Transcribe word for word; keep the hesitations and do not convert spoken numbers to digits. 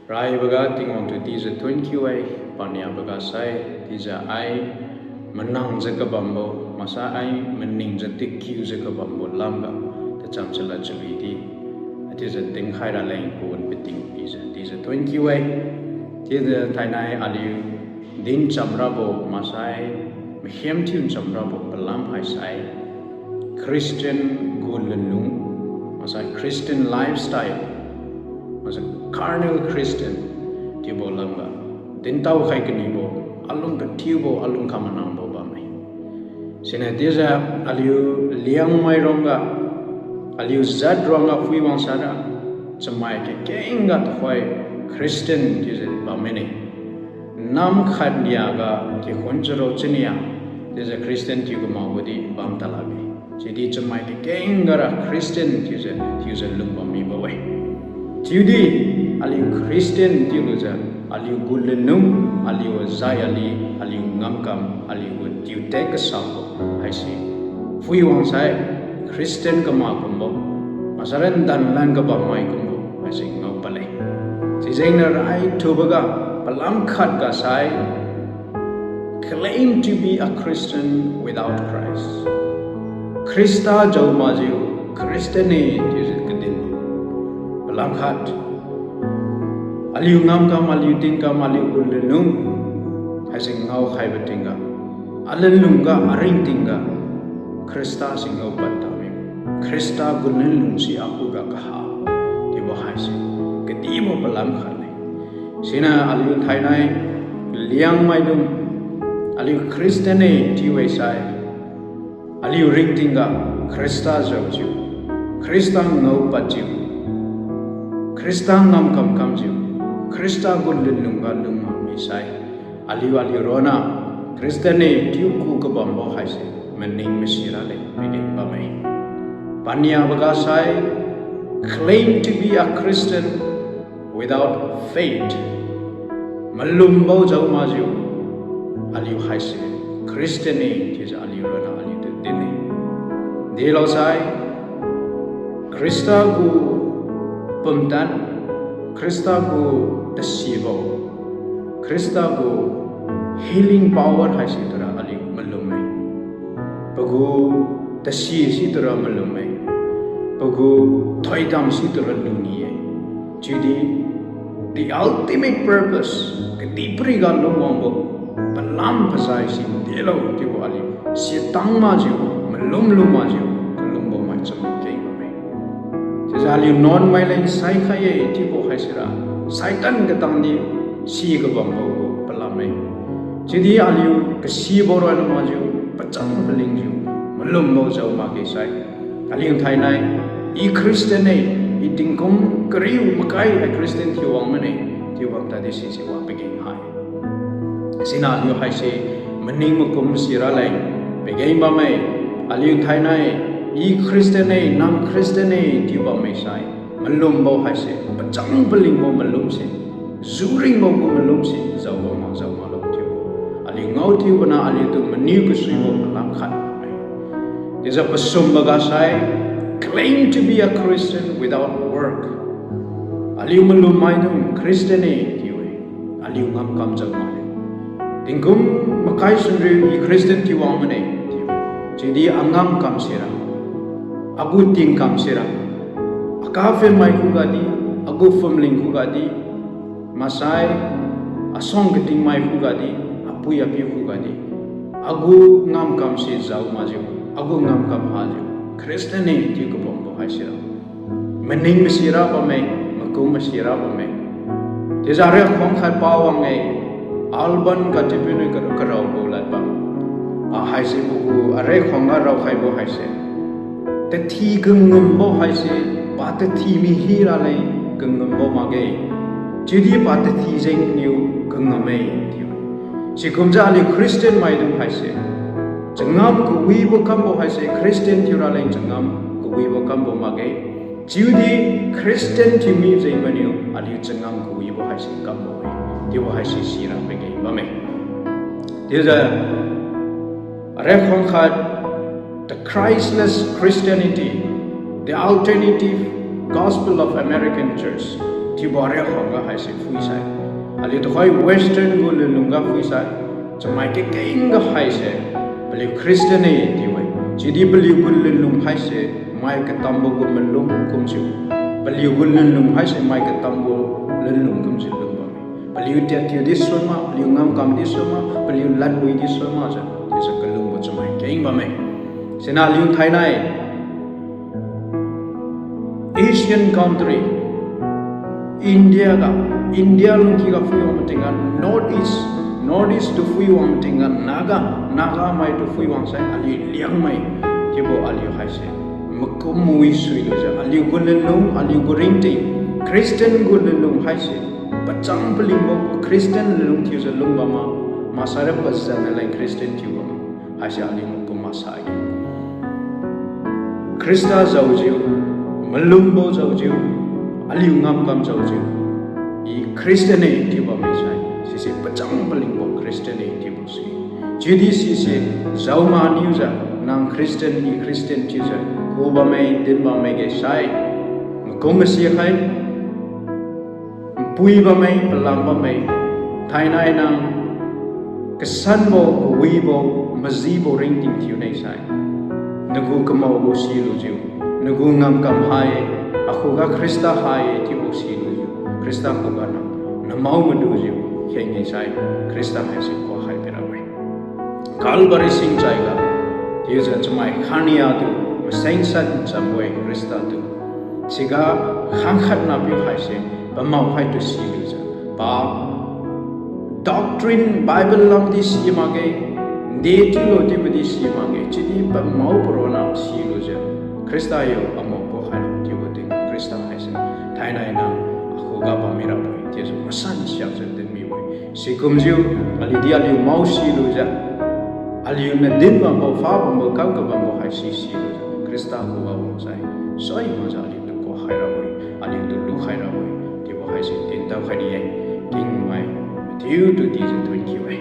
Raiboga Tingwang tu tiujiu thonkiu-e, paniaboga sai, tiujiu ai manangjiu kabambo, maksai ai maningjiu tikiujiu kabambo lamga, tacham chalad chalui di, tiujiu dinkhai raleng pawan pating pijiu, tiujiu thonkiu-e, tiujiu thainai aliu dincham rabo, maksai, mahiam thiu ncham rabo palam haisai, Christian gu lunlung, maksai Christian lifestyle, maksai carnal Christian, chiubo lamga, dintao khai kanibo, alung kathiubo, alung kamanangbo bamme. Siniu tiujiu aliu Liangmai rongga, aliu jat rongga phuiwang saira, chamai kakengga tuhoi Christian chiujiu bammene. Nam khat niaga kikhun charuk chinia, chiujiu Christian thiu kamakbo di bam talakge. Chiudi chamai kakengga ra Christian chiujiu, chiujiu lungbam mibo-e. Chiudi aliu Christian chiulujiu, aliu gu lunlung, aliu zai ali, aliu ngamkam, aliu gu tiutek kasabo haise, phuiwang sai, Christian kamak kumbo, maksai randanlan kabammai kumbo haise ngao padle. Sijengniu raithuboga, palam khatga sai, claim to be a Christian without Christ. Khrista jao makjiu Christian-e chiujiu kadin. Palam khat, aliu ngamkam, aliu tingkam, aliu gu lunlung haise ngaokhaibo tingga, alanlungga, aringtingga, Khrista si ngaopad tame. Khrista gu lunlung si akhuga kaha, chiubo haise, kadibo palam khat le. Siniu aliu thainai, Liangmaidung, aliu Christian-e chiu-e sai, aliu ringtingga, Khrista jaojiu, Khrista ngaopadjiu, Khrista ngamkam kamjiu, Khrista gu lunlungga lungmak misai, aliu aliu ronna Christian-e chiu ku kabambo haise, maning masi raleng pageng bamme. Paniaboga sai, claim to be a Christian without faith. Malumbo jao makjiu, aliu haise, Christian-e chiujiu aliu ronna aliutu din-e. Delosai, Khrista gu pumtan, Khrista gu tasibo, Khrista gu healing power haisi tura aliu malumme. Pagu tasi si tura malumme. Pagu thoidam si tura luni-e. Chiudi the ultimate purpose, kadihpiriga lungwangbo, palam pazai si delo chiubo aliu, sitang makjiu, malum lum makjiu, kalungbo mai cham keng bamme. Chiujiu aliu nuanmai leng saikhai-e chiubo haisira, Satan katangdi si kabambo gu palamme. Chiudi aliu kasibo ronna makjiu, pachang palingjiu, malumbo jao makge sai, aliu thainai, I Christian-e, I tingkum kariu makai hai Christian thiu wang mane, chiu wang tadi sisi wa pageng hai. Siniu aliu haise maning makum si raleng pageng bamme, aliu thainai, I Christian-e, nang Christian-e chiu bamme sai, malumbo haise, pachang palingbo malumse, juringbo gu malumse, jaobo mak jao maklo chiubo, aliu ngao thiuboniu aliutu maniu kasuibo palam khat bamme. Chiujiu pasumboga sai, claim to be a Christian without work. Aliu malum maidung Christian-e chiu-e, aliu ngamkam jao makle. Tingkum makai sunriu I Christian thiu wang mane chiu-e. Chiudi angamkam sira, agu tingkam sira, akaphenmai khugadi, agu phumling khugadi, maksai asuang katingmai khugadi, apui apiu khugadi, agu ngamkam si jao makjiu, agu ngamkam hajiu, Christian-e chiu kabambo haisira, maning masira bamme, makum masira bamme. Chiujiu ariak khuang khat pawang-e, Alban ga chiupiuniu ka- karaobo ladbam, pa haise pagu ariak khuangga raokhaibo haise, tathi kangumbo haise, pa tathi mi hira leng kangumbo makge. Chiudi pa tathi jengniu kangumme chiu-e. Sikumjiu aliu Christian maidung haise, changam kawibo kambo haise, Christian thiura leng changam kawibo kambo makge. Chiudi Christian thiumi jeng maniu aliu changam kawibo haise kambo-e chiubo haise sira pageng bamme. Chiujiu ariak khuang khat, The Christless Christianity, The Alternative Gospel of American Church. Chiubo ariak khangga haise phuisai, aliu tuhoi Western gu lunlungga phuisai, chamai kakengga haise paliu Christian-e chiu-e. Chiudi paliu gu lunlung haise mai katambo gu malum kumjiu, paliu gu lunlung haise mai katambo lunlung kumjiu lungbamme. Paliu tiathiu di suima, paliu ngamkam di suima, paliu ladlui di suimakjiu chiujiu kalungbo chamai keng bamme. Siniu aliu thainai Asian country, India ga, India lungkiga phuiwang matingga North East, North East tu phuiwang matingga Naga, Naga maitu phuiwang sai aliu Liangmai chiubo aliu haise makum mui suilujiu aliu gu lunlung, aliu gu ringting, Christian gu lunlung haise pachang palingbo gu Christian lunlung thiujiu lungbam ma, maksara pazan naleng Christian thiubam haise aliu makum maksai Khrista jaojiu, malumbo jaojiu, aliu ngamkam jaojiu, I Christian-e chiubamme sai, sise pachang palingbo Christian-e chiubo si. Chiudi sise jaoma niujiu, nang Christian, I Christian chiujiu kubamme dinbamme ge sai, makum masikhai npui bamme, palam bamme, thainai nang kasanbo, kawibo, majibo ringting thiu nei sai, nagu kamaobo silujiu, nagu ngamkam hai-e, akhuga Khrista hai-e chiubo silujiu, Khrista khuga nang namao madujiu kheng-e sai, Khrista haise kuakhai pirabo-e. Calvary singchaiga chiujiu chamai khaniatu maseng san chambo-e Khrista tu. Siga khangkhat napiu haise pamao haitu silujiu, pa doctrine Bible lamdi si makge, nde chiulo chiubo di si makge, chiudi pamao paronna silujiu, Khrista yo amao kuakhailo chiubo tingga Khrista haise thainai nang akhuga bammi rabo-e chiujiu masan siakjiu dinmibo-e. Sikumjiu aliudi aliu mao silujiu, aliuniu dinbambo, phabambo, kam kabambo haise silujiu Khrista khuga wang sai, soi makjiu aliutu kuakhai rabo-e, aliutu lukhai rabo-e chiubo haise tintao khai ni-e. Kingmai mathiutu dijiu thon kiu-e.